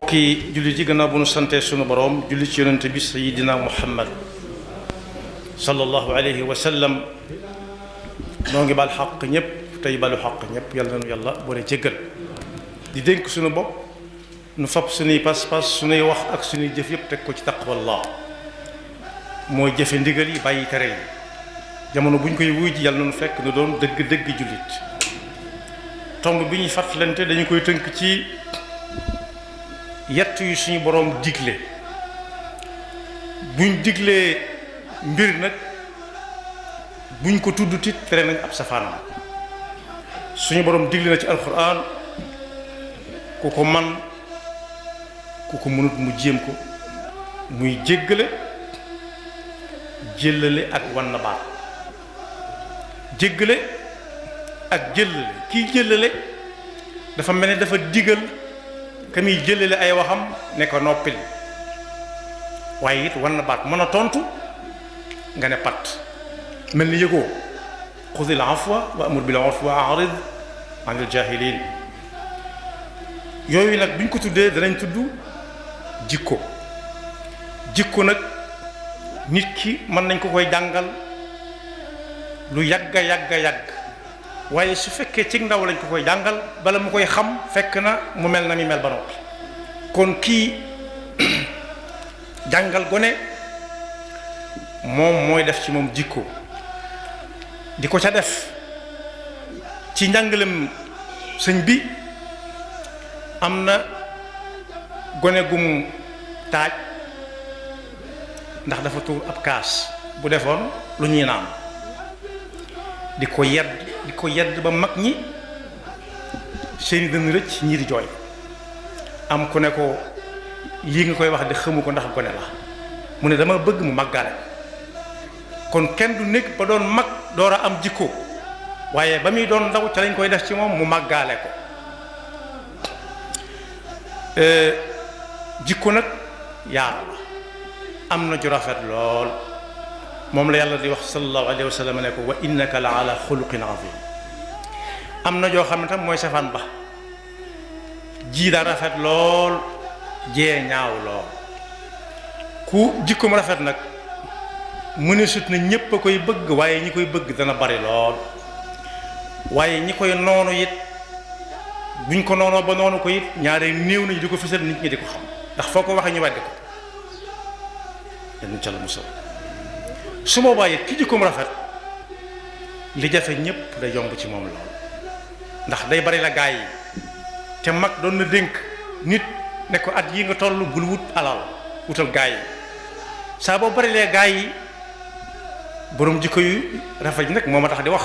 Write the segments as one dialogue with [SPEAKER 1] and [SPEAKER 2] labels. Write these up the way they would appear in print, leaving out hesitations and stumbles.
[SPEAKER 1] kii julli ji gannaaw bu nu santee sunu boroom julli ci yonente bi sayidina muhammad sallallahu alayhi wa sallam noo ngi bal xaq ñëpp tey balu xaq ñëpp yàlla na nu yàlla boole jéggal di dénk sunu bopp nu fab sunuy pas-pas sunuy wax ak sunuy jëf yëpp teg ko ci taqwallah mooy jëfe ndigal yi bàyyi tere yi jamono bu ñu koy wuy ji yàlla na nu fekk nu doon dëgg-dëgg jullit tomb bi ñuy fàttalante dañu koy tënk ci yett yu suñu boroom digle buñ diglee mbir nag buñ ko tudd tit tere nañ ab safaanam suñu boroom digle na ci alxuraan ku ko man ku ko mënut mu jéem ko muy jéggale jëllale ak wan na baat jéggale ak jëllale kii jëllale dafa mel ne dafa digal ka muy jëlale ay waxam ne ko noppil waaye it wan na baat mën a tontu nga ne pat mel ni yëgoo xudil afwa wa amur bil urfi wa a'rid anil jahilin yooyu nag buñ ko tuddee danañ tudd jikko nag nit ki mën nañ ko koy jàngal lu yàgga yàgg waaye su fekkee ci ndaw lañ ko koy jàngal bala mu koy xam fekk na mu mel na mi mel ba noppi kon kii jàngal gone moom mooy def ci moom jikko di ko ca def ci njàngalem sëñ bi am na gone gum taaj ndax dafa tuur ab kaas bu defoon lu ñuy naan di ko yedd ba mag ñi seeni dënn rëcc ñii di jooy am ku ne ko lii nga koy wax de xamu ko ndax gone la mu ne dama bëgg mu màggaale kon kenn du nekk ba doon mag door a am jikko waaye ba muy doon ndaw ca lañ koy def ci moom mu màggaale ko jikko nag yaar la am na ju rafet lool moom la yàlla di wax sallallahu alayhi wa sallam ne ko wa innaka la ala xuluqin azim am na joo xam ne tam mooy safaan ba ji daa rafet lool jee ñaaw lool ku jikkoom rafet nag mu ne sut na ñépp a koy bëgg waaye ñi koy bëgg dana bari lool waaye ñi koy noonu it buñ ko noonoo ba noonu ko it ñaare néew nañu di ko fësal nit ñi di ko xam ndax foo ko waxee ñu weddi ko dañu ca la musal su boobaa it ki jikkoom rafet li jafe ñépp day yomb ci moom lool ndax day bari la gaa yi te mag doon na dénk nit ne ko at yi nga toll bul wut alal wutal gaa yi saa boo bari lee gaa yi borom jikko yu rafet yi nag moo ma tax di wax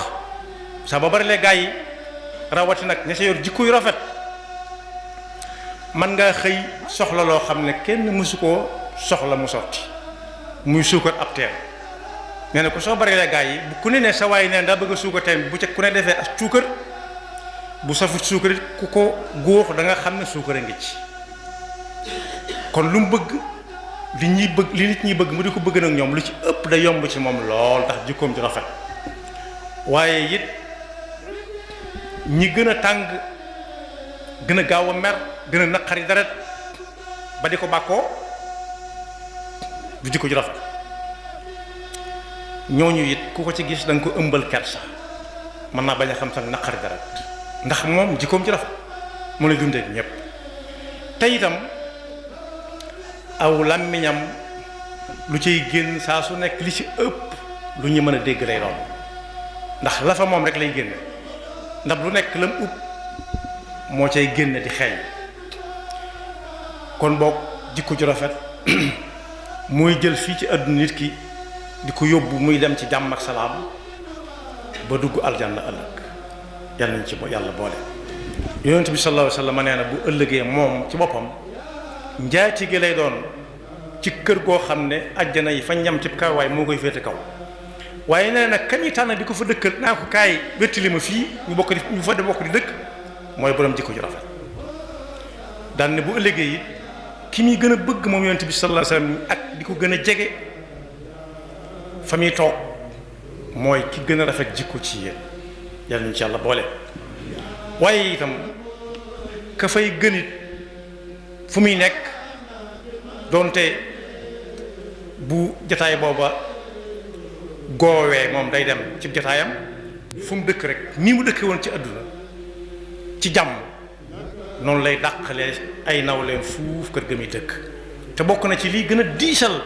[SPEAKER 1] saa boo bari lee gaa yi rawati nag ña sa yor jikko yu rafet man ngaa xëy soxla loo xam ne kenn mësu koo soxla mu sotti muy suukar ab teen nee na ko soo bari lee gaa yi bu ku ne sa waay neen daa bëgg a suukar teen bu ca ku ne defee ak suukar bu safut suukar it ku ko góox da nga xam ne suukar a ngi ci kon lu mu bëgg li nit ñi bëgg mu di ko bëgg nag ñoom lu ci ëpp da yomb ci moom lool ndax jikkoom ju rafet waaye it ñi gën a tàng gën a gaaw a mer gën a naqari deret ba di ko bàkkoo du jikko ju rafet ñooñu it ku ko ci gis da nga ko ëmbal kersa mën naa bañ a xam sax naqari deret ndax moom jikkoom ci rafet mu lay dundee ñépp te itam aw làmmiñam lu ciy génn saa su nekk li ci ëpp lu ñu mën a dégg lay doon ndax la fa moom rek lay génn ndax lu nekk lam ub moo cay génn di xeeñ kon boog jikko ju rafet mooy jël fii ci àdduna nit ki di ko yóbbu muy dem ci jàmm ak salaam ba dugg aljanna ëllëg yàlla nañ ci yàlla boole yonent bi sallallahu alayhi wa sallam nee na bu ëllëgee moom ci boppam njaatige lay doon ci kër goo xam ne àjjana yi fa ñam ci kaw waaye moo koy féete kaw waaye nee na kañ yi tànn di ko fa dëkkal naa ko kaay wettali ma fii ñu fa bokk di dëkk mooy borom jikko ju rafet daan ne bu ëllëgee yi ki muy gën a bëgg moom yonent bi sallallahu alayhi wa sallam ak di ko gën a jege fa muy toog mooy ki gën a rafet jikko ci yéen yàlla ñu ci yàlla boole waaye itam ka fay gënit fu muy nekk doonte bu jataay booba goowee moom day dem ci jataayam fu mu dëkk rek ni mu dëkke woon ci àdduna ci jàmm noonu lay dàqalee ay nawleen fuuf kër ga muy dëkk te bokk na ci lii gën a diisal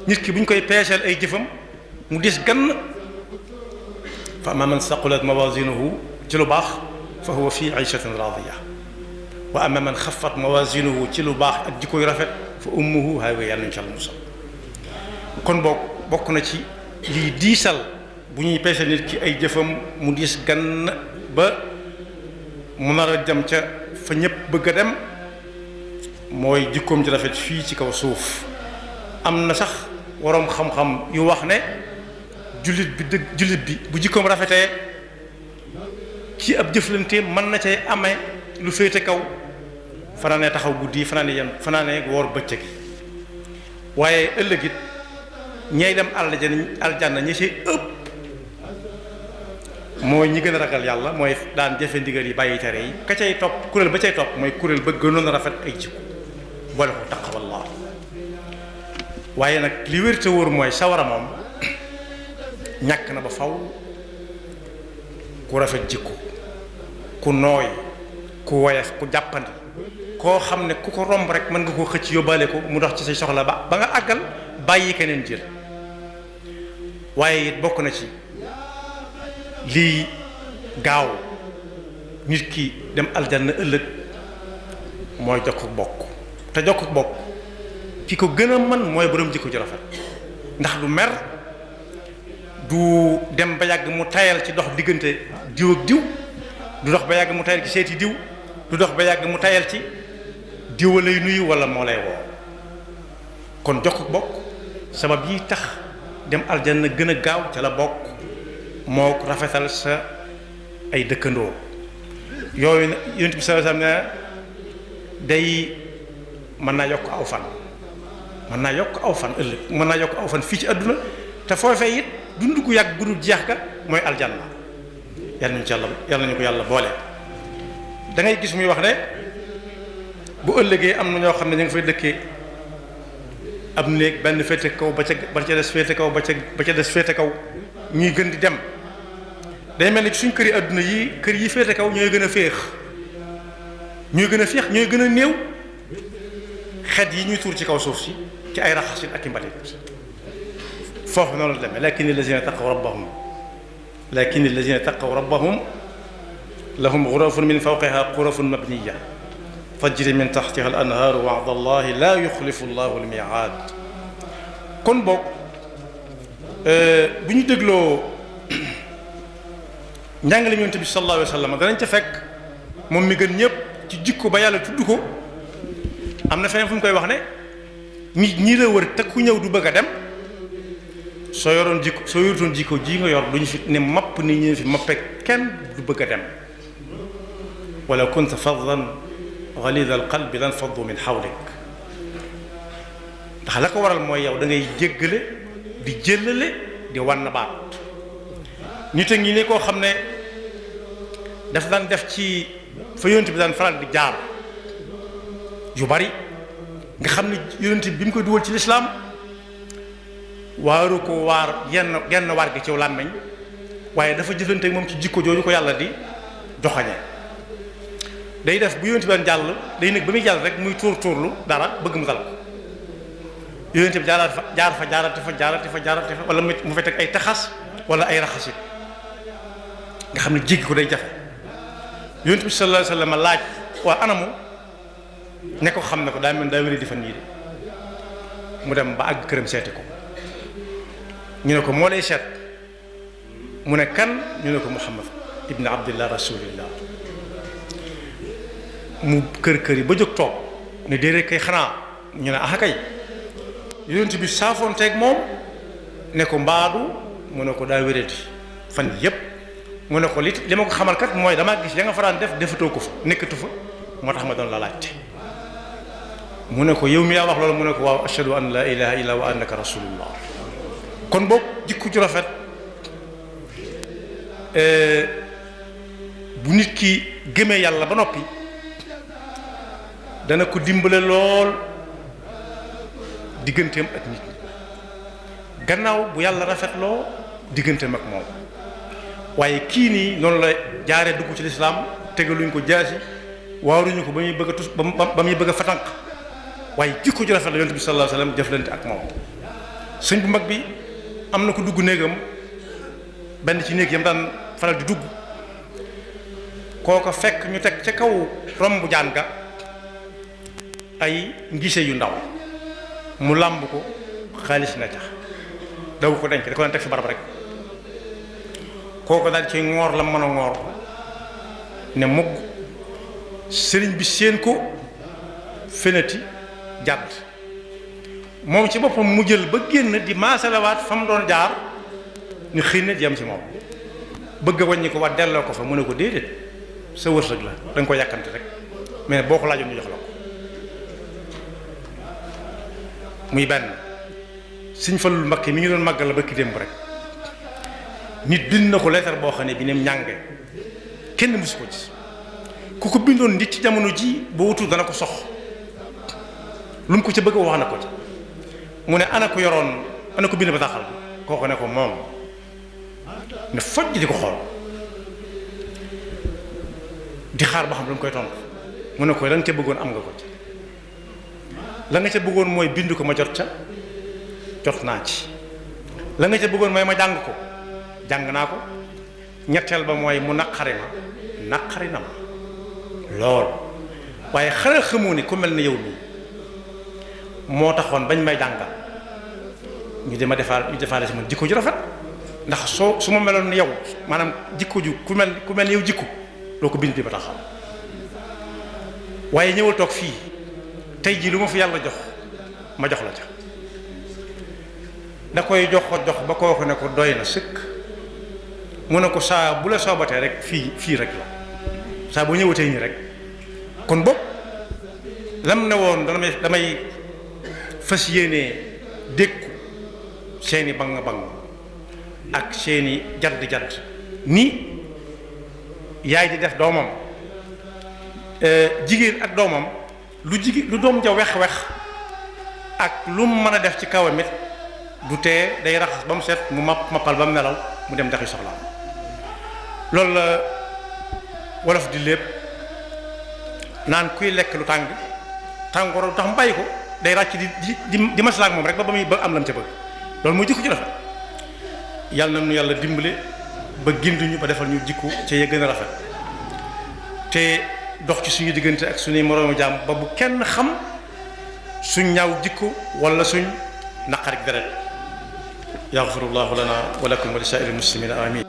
[SPEAKER 1] nit ki bu ñu koy peeseel ay jëfam mu dis gann fa amma man saqulat mawazinuhu ci lu baax fa huwa fi ayshatin radiya wa amma man xafat mawazinuhu ci lu baax ak jikko yu rafet fa ummuhu hawiya yàlla nañu ci Yàlla musal kon bokk na ci lii diisal bu ñuy peeseel nit ki ay jëfam mu dis gann ba mu nar a dem ca fa ñëpp bëgg a dem mooy jikkoom ji rafet fii ci kaw suuf am na sax waroom xam-xam yu wax ne jullit bi bu jikkoom rafetee ci ab jëflante mën na cay amee lu féete kaw fanaane taxaw guddi fanaane woor bëccëg waaye ëllëg it ñay dem aljanna ñi ci ëpp mooy ñi gën a ragal yàlla mooy daan jëfe ndigal yi bàyyi tere yi ka cay topp kuréel ba cay topp mooy kuréel ba gënoon a rafet ay jikko boole ko taqwallah waaye nag li wér te wóor mooy sawara moom ñàkk na ba faw ku rafet jikko ku nooy ku woyof ku jàppandi koo xam ne ku ko romb rek mën nga koo xëcc yóbbaale ko mu dox ci say soxla ba nga àggal bàyyi keneen jël waaye it bokk na ci lii gaaw nit ki dem aljanna ëllëg mooy jokk bokk te jokk bokk ki ko gën a mën mooy borom jikko ju rafet ndax du mer du dem ba yàgg mu tayal ci dox diggante diw ak diw du dox ba yàgg mu tayal ci seeti diw du dox ba yàgg mu tayal ci diw lay nuyu wala moo lay woo kon jokk bokk sabab yi tax dem aljanna gën a gaaw ca la bokk moo rafetal sa ay dëkkandoo yooyu Yonent bi sallallahu alayhi wasallam ne day mën naa yokk aw fan mën naa yokk aw fan ëllëg mën naa yokk aw fan fii ci àdduna te foofee it dund gu yàgg gudul jeex ka mooy aljanna yàlla nañu ci yàlla nañu ko yàlla boole da ngay gis muy wax ne bu ëllëgee am na ñoo xam ne ñu ngi fay dëkkee ab néeg benn féete kaw ba ca des féete kaw ba ca des féete kaw ñuy gën di dem day mel ni suñ kër yi àdduna yi kër yi féete kaw ñooy gën a féex ñooy gën a néew xet yi ñuy tuur ci kaw suuf si ci ay raxasit ak i mbalit foofu noonu la demee lakin allazina taqaw rabbahum lahum ghurafun min fawqiha ghurafun mabniya tajri min tahtiha al anhaaru wa'da allahi la yuxlifu allahu al mi'aad kon boog bu ñu dégloo njàngale Yonent bi sallallahu alayhi wa sallam danañ ca fekk moom mi gën ñëpp ci jikko ba yàlla tudd ko am na feneen fu mu koy wax ne nit ñi la wër te ku ñëw du bëgg a dem soo yorutoon jikko ji nga yor duñu fi ne mapp ni ñu fi mappe kenn du bëgg a dem wala kunta faddan ghalida al qalbi lan faddu min hawlik ndax la ko waral mooy yow da ngay jéggale di jëllale di wan na baat nit a ngi ne koo xam ne daf daan def ci fa Yonent bi daan faral di jaar yu bari nga xam ne Yonent bi mu koy dugal ci lislaam waaru ko waar genn waar gi ci làmmeñ waaye dafa jëflante ak moom ci jikko jooju ko yàlla di joxañe day def bu Yonent bi daan jàll day nekk ba muy jàll rek muy tuurlu dara bëgg mu dal ko Yonent bi jaarate fa wala mu fay teg ay taxas wala ay raxasit nga xam ne jéggi ko day jafe Yonent bi sallallahu alayhi wa sallam laaj waa anamu ne ko xam ne ko daa mel daa wéri di fan yii de mu dem ba àgg këram seeti ko ñu ne ko moo lay seet mu ne kan ñu ne ko Muhammad ibn Abdillah rasulillah mu kër yi ba jóg toog ne déedéet kay xanaa ñu ne ah kay Yonent bi saafoonteeg moom ne ko mbaadu mu ne ko daa wéradi fan yépp mu ne ko li ma ko xamal kat mooy damaa gis ya nga faraan def defatoo ko fa nekkatu fa moo tax ma doon la laajte mu ne ko yow mi yaa wax loolu mu ne ko waaw ashhadu an la ilaha illa wa annaka rasulullah kon boog jikko ju rafet bu nit ki gëmee yàlla ba noppi dana ko dimbale lool digganteem ak nit ñi gannaaw bu yàlla rafetloo digganteem ak moom waaye kii nii noonu la jaaree dugg ci lislaam tegaluñ ko jaasi waaruñu ko ba muy bëgg a tus ba muy bëgg a fatanq waaye jikko ju rafet la yonent bi sallallahu alayhi wasallam jëflante ak moom sëñ bu mag bi am na ko dugg néegam benn ci néeg yam daan faral di dugg kooko fekk ñu teg ca kaw romb jaan ga ay ngise yu ndaw mu làmb ko xaalis na cax daw ko denc da ko daan teg fi barab rek kooko daal ci ngoor la mën a ngoor ne mugg sëriñ bi séen ko feneti jàdd moom ci boppam mu jël ba génn di maasalawaat fa mu doon jaar ñu xëy na yem ci moom bëgg a wàññi ko waat delloo ko fa mu ne ko déedéet sa wërsëg la da nga ko yàkkante rek mais boo ko laajoon ñu jox la ko muy benn Sëñ Fallu Mbakke mi ñu doon màggal la ba ki démb rek nit bind na ko leetar boo xam ne bi nem ñànge kenn mësu ko gis ku ko bindoon nit ci jamono ji ba wutul dana ko sox lu mu ko ca bëgg wax na ko ci mu ne ana ko yoroon ana ko bind bataaxal bi kooku ne ko moom ne fojj di ko xool di xaar ba xam lu mu koy tontu mu ne ko la nga ca bëggoon am nga ko ci la nga ca bëggoon mooy bind ko ma jot ca jot naa ci la nga ca bëggoon mooy ma jàng ko jàng naa ko ñetteel ba mooy mu naqari na ma lool waaye xanaa xamoo ni ku mel ne yow nii moo taxoon bañ may jàngal ñu defaale si man jikko ju rafet ndax su ma meloon ni yow maanaam jikko ju ku mel ni yow jikko loo ko bind bi ba taxaw waaye ñëwal toog fii tey jii lu ma fi yàlla jox ma jox la ca da koy jox ba kooku ne ko doy na sëkk mu ne ko saa bu la soobatee rek fii rek la saa bu ñëwatee nii rek kon bopp lam ne woon damay fas yéenee dékku seeni bang ak seeni jadd ni yaay di def doomam jigéen ak doomam lu doom ja wex ak lu mu mën a def ci kawam it du tee day raxas ba mu set mu mappal ba mu nelaw mu dem daxi soxlaam loolu la wolof di lépp naan kuy lekk lu tàngoor lu tax mu bàyyi ko day ràcc di maslaak moom rek ba muy ba am lam ca bëgg loolu mooy jikko ci rafet yàlla na nu yàlla dimbale ba ginduñu ba defal ñu jikko ca ya gën a rafet te dox ci suñu diggante ak suñuy moroomu jaam ba bu kenn xam suñ ñaaw jikko wala suñ naqarik deret yaxfirullahu lana wa lakum wa li saa'iril muslimina amin